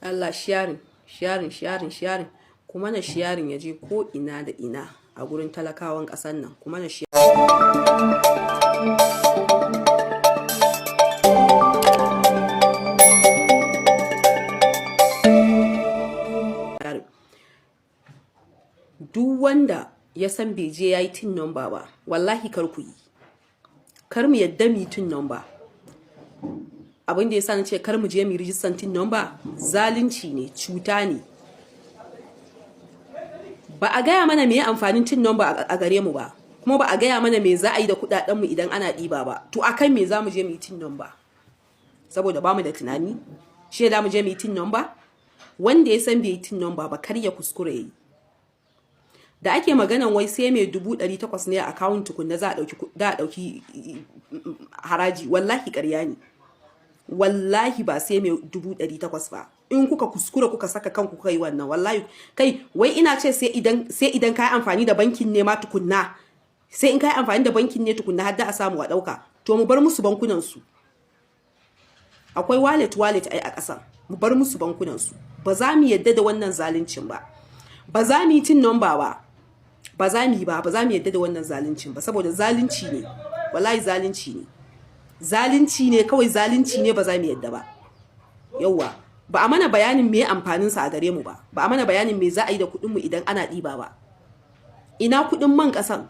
Allah, sharing, sharing, sharing, sharing. Kuma na sharing ya je ko ina da ina a gurin talakawan ƙasar nan. Kuma na sharing. Duk wanda ya san bai je ya yi TIN number ba, wallahi kar ku yi. Kar mu yadda mu yi TIN number. Abin da ya sa na ce kar mu je mu rijistan TIN number, zalunci ne, cuta ne. Ba a gaya mana me amfanin TIN number a gare mu ba, kuma ba a gaya mana me za a yi da kudaden mu idan ana ɗiba ba. To akan me za mu je mu yi TIN number? Saboda ba mu da tunani shi da mu je mu yi TIN number? Wanda ya san bai yi TIN number ba, kar ya kuskure yi. Da ake maganan wai sai mai 800,000 ne a account tukunna za a ɗauki haraji, wallahi ƙarya ne. Wallahi ba sai mai 800,000 ba. In kuka kuskura kuka saka kanku kai wannan, wallahi kai, wai ina ce sai idan ka yi amfani da bankin ne ma tukunna, sai in ka yi amfani da bankin ne tukunna har da a samu a ɗauka. To mu bar musu bankunan su. Akwai wallet wallet ai a ƙasan. Mu bar musu bankunan su. Ba za mu yadda da wannan zaluncin ba. Ba za mu yi TIN number ba. Ba za mu yi ba. Ba za mu yadda da wannan zaluncin ba, saboda zalunci ne. Wallahi zalunci ne, zalunci ne, kawai zalunci ne. Ba za mu yadda ba. Yauwa, ba a mana bayanin me amfanin sa a gare mu ba, ba a mana bayanin me za a yi da kuɗin mu idan ana ɗiba ba. Ina kuɗin man ƙasan?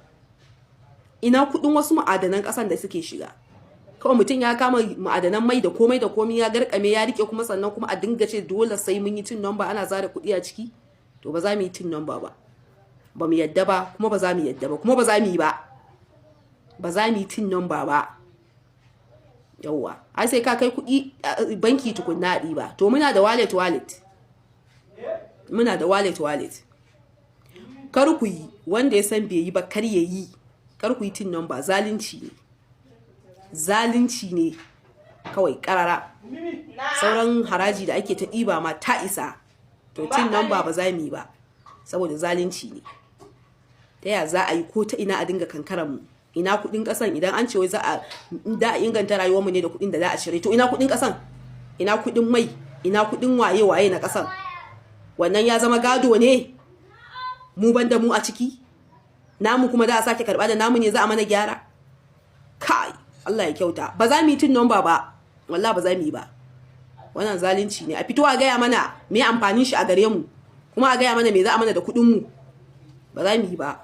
Ina kuɗin wasu ma'adanan ƙasan da suke shiga? Kawai mutum ya kama ma'adanan mai da komai da komai ya garkame, ya rike, kuma sannan kuma a dinga ce dole sai mun yi TIN number, ana zara kuɗi a ciki. To ba za mu yi TIN number ba. Ba mu yadda ba, kuma ba za mu yadda ba, kuma ba za mu yi ba. Ba za mu yi TIN number ba. Yauwa, ai sai ka kai kuɗi banki tukunna a ɗiba. To muna da wallet wallet, muna da wallet wallet. Kar ku yi. Wanda ya san bai yi ba, kar ya yi. Kar ku yi TIN number. Zalunci ne, zalunci ne kawai karara. Sauran haraji da ake ta ɗiba ma ta isa. To TIN number ba za mu yi ba, saboda zalunci ne. Ta ya za a yi ko ta ina a dinga kankaran mu? Ina kudin kasan? Idan an ce wai za a da inganta rayuwar mu ne da kudin da za a cire, to ina kudin kasan? Ina kudin mai? Ina kudin waye waye na kasan? Wannan ya zama gado ne, mu banda mu a ciki. Namu kuma za a sake karba, da namu ne za a mana gyara. Kai, Allah ya kyauta. Ba za mu yi TIN number ba, wallahi ba za mu yi ba. Wannan zalunci ne. A fito a gaya mana me amfanin shi a gare mu, kuma a gaya mana me za a mana da kudin mu. Ba za mu yi ba.